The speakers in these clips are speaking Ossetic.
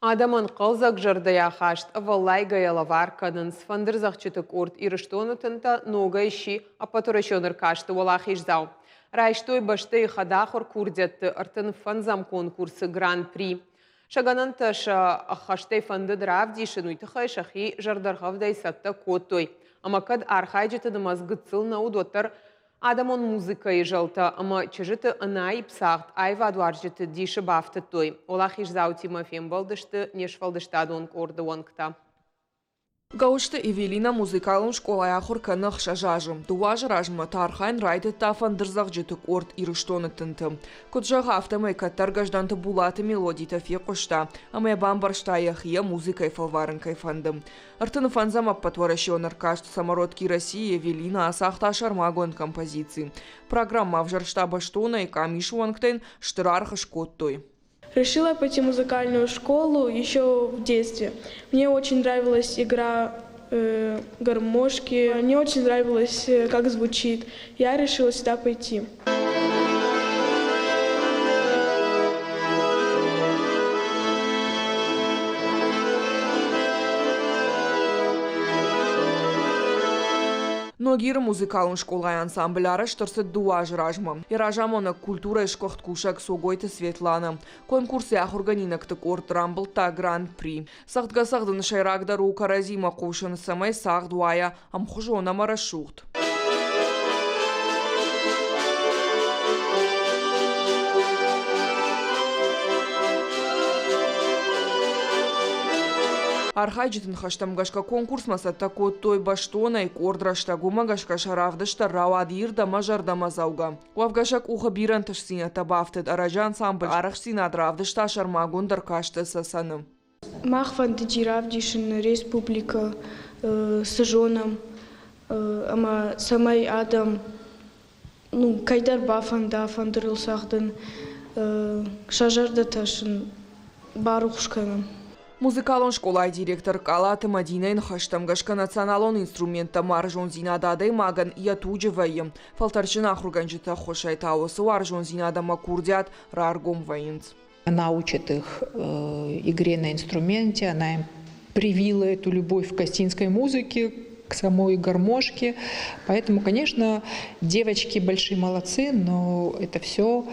Адӕмӕн хъӕлдзӕг зӕрдӕйы ахаст ӕвӕллайгӕйӕ лӕвар кӕнынц. Фӕндырдзӕгъдджыты къорд Ирыстоны тынтӕ ногӕй сси ӕппӕтуӕрӕсеон ӕркасты уӕлахиздзау. Райстой бӕстӕйы хӕдахуыр курдиӕтты 35-ӕм конкурсы гран-при. Сӕ гӕнӕнтӕ сӕ ӕххӕстӕй фӕндыд равдисын, уый тыххӕй сӕхи зӕрдӕргъӕвдӕй цӕттӕ кодтой. Ӕмӕ кӕд архайджыты нымӕц гыццыл нӕ уыд, уӕддӕр Адӕмон музыкӕйы зӕлтӕ ӕмӕ чызджыты ӕнаипп цагъд аивадуарзджыты дисы бафтыдтой. Уӕлахиздзаутимӕ фембӕлдысты не сфӕлдыстадон къорды уӕнгтӕ. Гӕуысты Эвелина музыкалон скъолайы ахуыр кӕны 6 азы. Дыууӕ азы размӕ та архайын райдыдта фӕндырдзӕгъджыты къорд Ирыстоны тынты. Куыд зӕгъы, афтӕмӕй кӕддӕр Гӕздӕнты Булаты мелодитӕ фехъуыста ӕмӕ йӕ бамбӕрста, йӕхи йӕ музыкӕйы фӕлварын кӕй фӕнды. 35-ӕм ӕппӕтуӕрӕсеон ӕркаст «Самородки России» Эвелина ацагъта сӕрмагонд композици. Программӕ ӕвзӕрста бӕстонӕй, къамисы уӕнгтӕн стыр аргъ скодтой. Решила пойти в музыкальную школу еще в детстве. Мне очень нравилась игра гармошки, мне очень нравилось, как звучит. Я решила сюда пойти. Ногиры музыкалон скъолайы ансамбль арӕзт ӕрцыд дыууӕ азы размӕ. Йӕ разамонӕг культурӕйы сгуыхт кусӕг Цогойты Светланӕ. Конкурсы ахуыргӕнинӕгты къорд рамбылдта гран-при. Цӕгъдгӕ-цӕгъдын сӕйрагдӕр у кӕрӕдзимӕ хъусын, цӕмӕй цагъд уайа ӕмхуызон ӕмӕ рӕсугъд. Архайджыты ныхӕстӕм гӕсгӕ конкурсмӕ цӕттӕ кодтой бӕстонӕй, къорд рӕстӕг, уымӕ гӕсгӕ сӕ равдыст дӕр рауад ирд ӕмӕ зӕрдӕмӕдзӕугӕ. Уӕвгӕ сӕ къухы бирӕ ӕнтыстдзинӕдтӕ бафтыд, ӕрӕджы ансамбль арӕхстдзинад равдыста сӕрмагонд ӕркасты Цӕцӕны. Мах фӕндыди равдисын республикӕ, цы зонӕм, ӕмӕ цӕмӕй адӕм ну, кӕйдӕр бафӕнда фӕндырыл цӕгъдын, сӕ зӕрдӕтӕ сын барухс кӕнын. Музыкалон скъолайы директор Къалаты Мадинӕйы ныхӕстӕм гӕсгӕ националон инструменттӕм уарзондзинад адӕймагӕн йӕ туджы вӕййы. Фӕлтӕрдджын ахуыргӕнджыты ӕххуысӕй та уыцы уарзондзинад ӕмӕ курдиат раргом вӕййынц. Она учит их игре на инструменте, она им привила эту любовь к осетинской музыке, к самой гармошке. Поэтому, конечно, девочки большие молодцы, но это все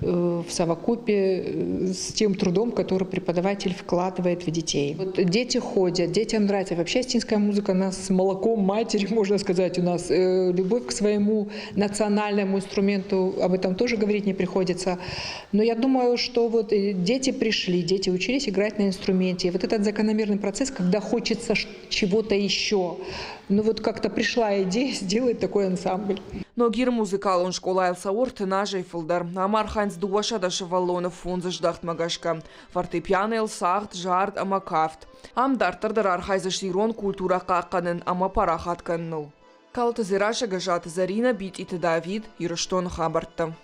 в совокупе с тем трудом, который преподаватель вкладывает в детей. Вот дети ходят, детям нравится. Вообще осетинская музыка нас с молоком матери, можно сказать, у нас любовь к своему национальному инструменту, об этом тоже говорить не приходится. Но я думаю, что вот дети пришли, дети учились играть на инструменте. И вот этот закономерный процесс, когда хочется чего-то еще. Ну вот как-то пришла идея сделать такой ансамбль. Ногиры музыкалон скъолайыл цӕуы ӕртын азӕй фылдӕр. Ам архайынц 200 сывӕллоны фондзы здӕхтмӕ гӕсгӕ. Фортепианойыл цагъд, зард ӕмӕ кафт. Ам дарддӕр дӕр архайдзысты ирон культурӕ хъахъхъӕнын ӕмӕ парахат кӕныныл. Калоты Дзерассӕ, Гӕззаты Зӕринӕ, Битъиты Давид, Ирыстоны хабӕрттӕ.